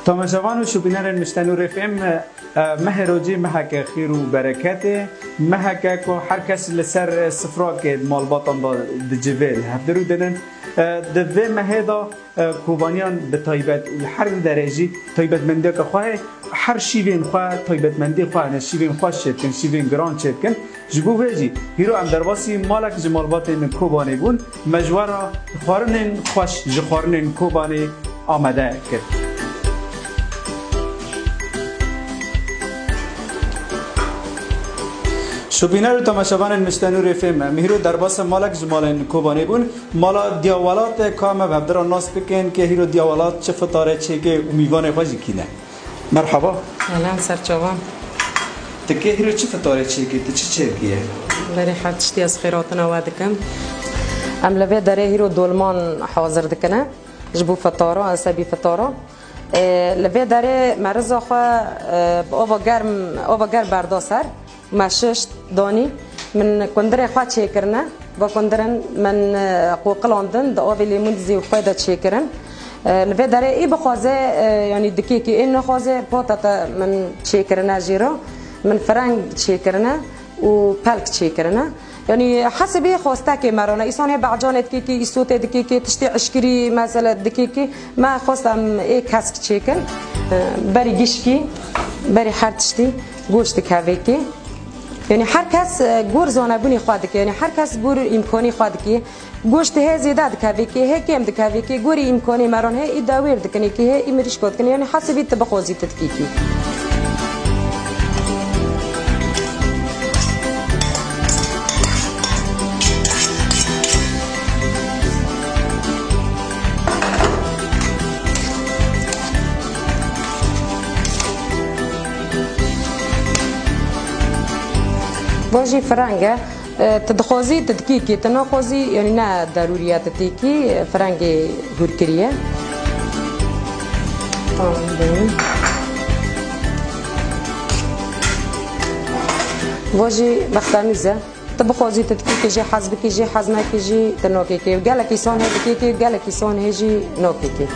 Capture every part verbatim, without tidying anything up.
Temaşevan û şûbînerên Miştenûrê F M, e, mehê rojî meheke xêr û bereketê, meheke ku her kes li ser sifrakê di malbatan de dicive li hevdir û dinin. E, di vê mehê de, e, Kobaniyan bi taybet û li her derê jî taybetmendiyeke xwe heye. Her şîvên xwe taybetmendiyê xwe hene, şîvên xweş çêdikin, şîvên giran çêdikin. Ji bo vê jî hîro em derbasî malek ji malbatên Kobanê bûn, me ji we re xwarinên xweş ji xwarinên Kobanê amade kir. Şûbîner û temaşevanên Miştenûrê F M, em hîro derbasa malek ji malên Kobanê bûn. Mala Diyawelat e, ka me bi hevdira nas bikin ke hîro Diyawelat çi fitarê çêke û mîvanê xwe jî kî ne. Merhaba. Selam, serçavan. Tu kê hîro çi fitarê çêkî, tu çi çêkiye? Berê her tiştî ez xêratina we dikim. Em li vê derê hîro dolman hazir dikine. Ji bo fitara, esebî fitara. E, li vê derê me riza xwe, e, bi ava germ, ava germ berda ser. Me şişt, danî. Min kundirê xwe çêkirine. Va kundirin min, e, qoqilandin, di avê lêmûn dizî û xwe de çêkirin. E, li vê derê ê bixwaze, e, yanî dikêkê ê nexwaze, patata min çêkirine jê re. Min fireng çêkirine û pelk çêkirine. Yanî hesibê xwestekê me re ne. Îsan hê becanê dikêkê, îsotê dikêkê, tiştê eşkirî, mesele dikêkê. Me xwest em ê kesk çêkin. E, berî gişkî, berî her tiştî goşt dikevêkê. Yanî her kes, e, gor zanebûnê xwe dike. Yanî her kes gor îmkanê xwe dike. Goşt hê zêde dikevêkê, hê kêm dikevêkê. Gorî îmkanê me ran hê, î dawêr dikinê kê hê, î mirîşko dikinê. Yanî hesibî tu bixwazî tu dikî kî. Va jî fireng e. E, tu dixwazî, tu dikî kî, tu naxwazî, yanî ne derûrî ye tu têkî, e, firengê hûr kiriye. Tamam, bû. Va jî bextemîz e. Tu bixwazî, tu dikî kî jê hez bikî, jê hez nekî jî tu nakê kî. Gelek îsan hê dikî kî, gelek îsan hê jî nakê kî.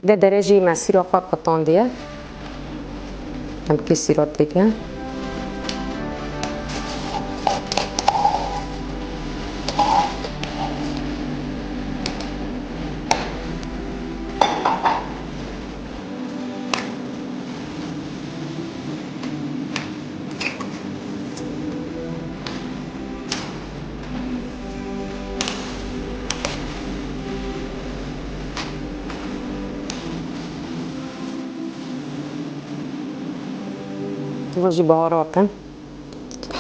Vê derê jî me sîra xwe qitandiye. Em kê sîra têkine. Vajî baharat in.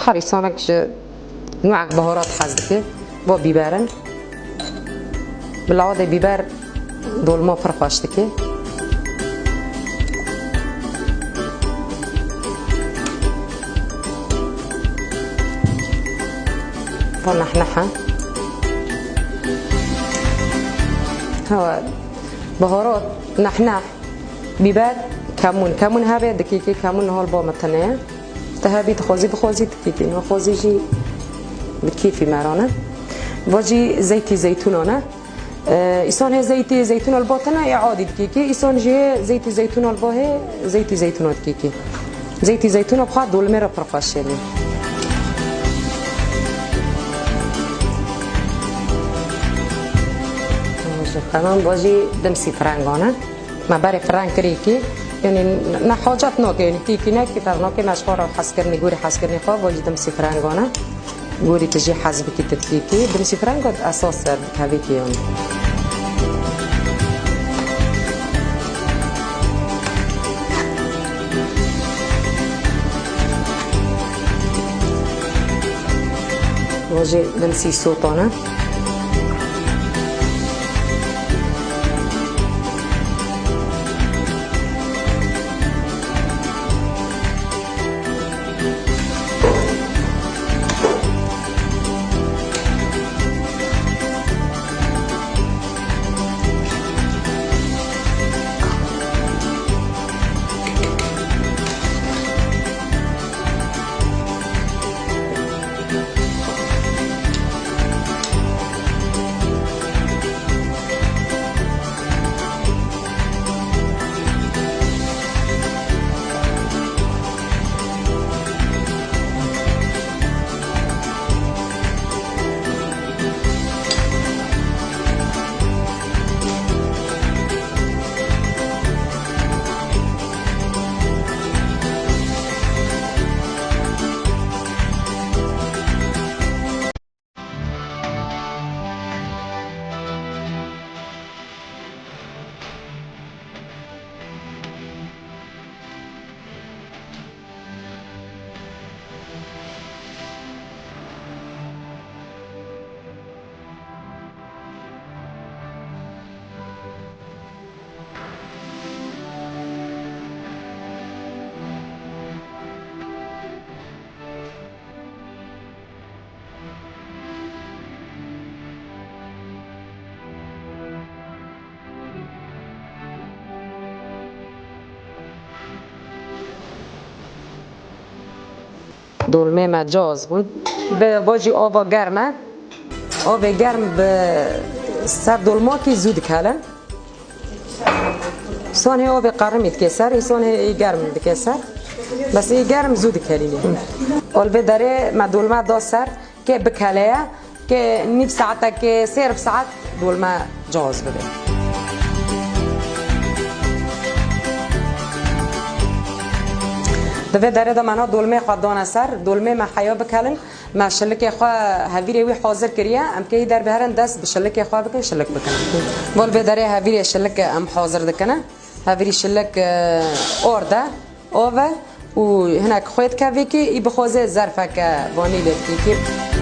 Her îsanek ji nûek baharat hez dike. Bo bîber in. Bi lawdê bîber dolma pir xweş dike. Bo nehneha. Hewa baharat, nehneh, bîber, kemûn. Kemûn hebe dikîkî, kemûn hol bo mitine ye. Te hebî dixwazî, bixwazî dikîkî, naxwazî jî bi kêfî me re ne. Va jî zeytî zeytûnan e. E, îsan hê zeytê zeytûna li ba tune ê adî dikîkî, îsan jî hê zeytê zeytûna li ba hê zeytê zeytûna dikîkî. Zeytê zeytûna bi xwe dolmê re pir xweş şênê. Tamam, va jî dimsî firengan e. Me berê fireng kirî kî, yanî ne hacet nake, yanî tîkî ne kî tevnake, me ji xwe re hezkirinî, gorî hezkirinî xwe, va jî dimsî firengan e. Gorî tu jî hez bikî tu dikî kî, dimsî firengan esas ser dikevî kî yanî. Va jî dimsî sotan e. Dolmê me caz bûn. Bi bo jî ova germ e. Ovê germ bi ser dolmakî zû dikelin. Son hê ovê qerimî dike ser, îson hê î germ dike ser. Bes î germ zû dikelîne. Ol vê derê me dolma da ser, kê bikele ye, kê nîv saetekê, sêrb saet dolma caz bibe. Di vê derê de me na dolmê xwe dane ser, dolmê me heya bikelin. Me şilikê xwe, hevîrê wî hazir kiriye. Em kê hî derbiherin dest bi şilikê xwe bikin, şilik bikin. Bol vê derê hevîrê şilik em hazir dikine. Hevîrî şilik, e, ord e, ov e û hinek xwêt kevîkî, î bixwaze zerfeke vanî lê dikî.